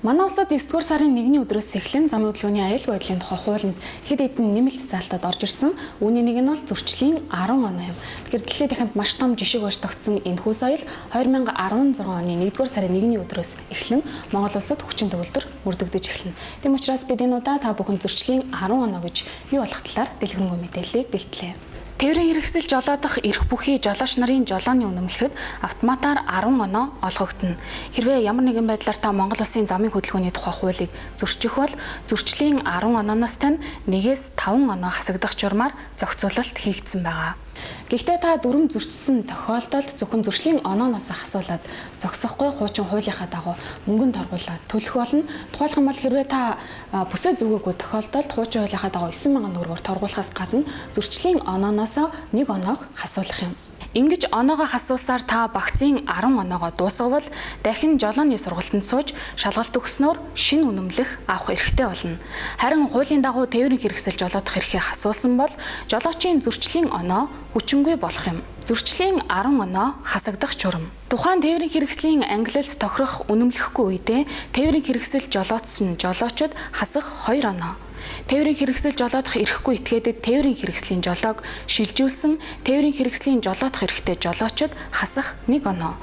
Манай улсад 9-р сарын 1-ний өдрөөс эхлэн замын хөдөлгөөний аюулгүй байдлын тухай хуулинд хэд хэдэн нэмэлт заалтад орж ирсэн. Үүний нэг нь бол зөрчлийн 10 оноо юм. Тэгэхээр дэлхийн дахинд маш том жишг болж тогтсон энэхүү соёл 2016 оны 1-р сарын 1-ний өдрөөс эхлэн Монгол улсад хүчин төгөлдөр мөрдөгдөж эхэлнэ. Тийм учраас бид энэ удаа та бүхэн зөрчлийн 10 оноо гэж юу болох талаар дэлгэрэнгүй мэдээллийг бэлтлээ. Тээврийн хэрэгсэл жолоодох эрх бүхий жолооч нарын жолооны үнэмлэхэд автоматар 10 оноо олгогдоно. Хэрвээ ямар нэгэн байдлаар та Монгол улсын замын хөдөлгөөний тухай хуулийг зөрчих бол зөрчлийн 10 онооноос тань 1-ээс 5 оноо хасагдах журмаар зохицуулалт хийгдсэн байгаа. Гэхдээ та дүрэм зөрчсөн тохиолдолд зөвхөн зөрчлийн онооноос хасуулаад зогсохгүй хуучин хуулийнхаа дагуу мөнгөнд торгуулаад төлөх болно. Тухайлх юм бол хэрвээ та бүсээ зүгээгүй тохиолдолд хуучин хуулийнхаа дагуу 9,000 төгрөгөөр торгуулахаас гадна зөрчлийн онооноос 1 оноог хасуулах юм. Ингэж оноогоо хасуулсаар та багцын 10 оноогоо дуусгавал дахин жолооны сургалтанд сууж шалгалт өгснөөр шинэ үнэмлэх авах эрхтэй болно. Харин хуулийн дагуу тээврийн хэрэгсэл жолоодох эрхээ хасуулсан бол жолоочийн зөрчлийн оноо хүчингүй болох юм. Зөрчлийн 10 оноо хасагдах журам. Тухайн тээврийн хэрэгслийн ангилалд тохирох үнэмлэхгүй үедээ тээврийн хэрэгсэл жолоодсон жолоочид хасах 2 оноо. Тээврийн хэрэгсэл жолоодох эрхгүй этгээдэд тээврийн хэрэгслийн жолоог шилжүүлсэн тээврийн хэрэгслийн жолоодох эрхтэй жолоочид хасах 1 оноо.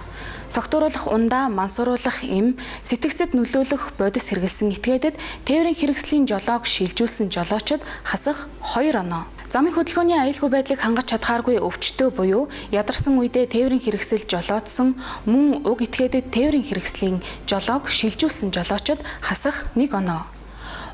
Согтууруулах ундаа, мансууруулах эм, сэтгцэд нөлөөлөх бодис хэрэглэсэн этгээдэд тээврийн хэрэгслийн жолоог шилжүүлсэн жолоочид хасах 2 оноо. Замын хөдөлгөөний аюулгүй байдлыг хангаж чадхааргүй өвчтөө буюу ядарсан үедээ тээврийн хэрэгсэл жолоодсон мөн уг этгээдэд тээврийн хэрэгслийн жолоог шилжүүлсэн жолоочид хасах 1 оноо.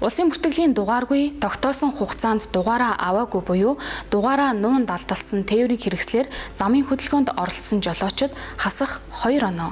Улсын бүртгэлийн дугааргүй тогтоосон хугацаанд дугаараа аваагүй буюу дугаараа нуун далдалсан тээврийн хэрэгслээр замын хөдөлгөөнд оролцсон жолоочид хасах 2 оноо.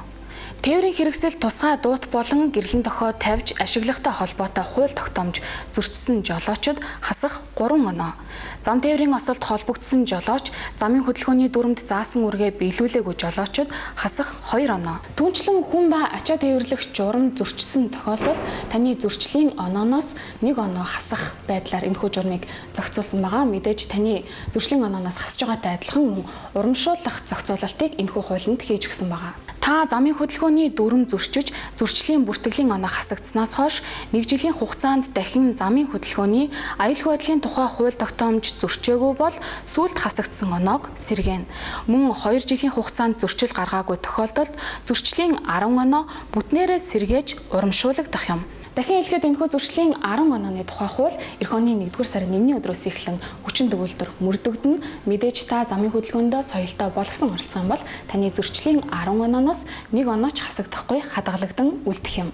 Тээврийн хэрэгсэл тусгай дуут болон гэрлэн дохио тавьж ашиглахтай холбоотой хууль тогтоомж зөрчсөн жолоочид хасах 3 оноо. Зам тээврийн осолд холбогдсон жолооч замын хөдөлгөөний дүрмэнд заасан үүргээ биелүүлээгүй жолоочид хасах 2 оноо. Түүнчлэн хүн ба ачаа тээвэрлэх журам зөрчсөн тохиолдолд таны зөрчлийн онооноос 1 оноо хасах байдлаар энэхүү журмыг зохицуулсан байгаа. Мэдээж таны зөрчлийн онооноос хасж байгаатай адилхан мөн урамшууллах зохицуулалтыг энэхүү хуулинд хийж өгсөн байгаа. Та замын хөдөлгөөний дүрэм зөрчиж зөрчлийн бүртгэлийн оноо хасагдсанаас хойш 1 жилийн хугацаанд дахин замын хөдөлгөөний аюулгүй байдлын тухай хууль тогтоомж зөрчөөгүй бол сүүлд хасагдсан оноог сэргээнэ. Мөн 2 жилийн хугацаанд зөрчил гаргаагүй тохиолдолд зөрчлийн 10 оноо бүтнээрээ сэргээж урамшуулагдах юм. Дахин хэлэхэд энэхүү зөрчлийн 10 онооны тухай хууль эх оны 1-р сарын 1-ний өдрөөс эхлэн хүчин төгөлдөр мөрдөгдөнө. Мэдээж та замын хөдөлгөөндөө соёлтой боловсон оролцох юм бол таны зөрчлийн 10 онооноос 1 оноо ч хасагдахгүй хадгалагдан үлдэх юм.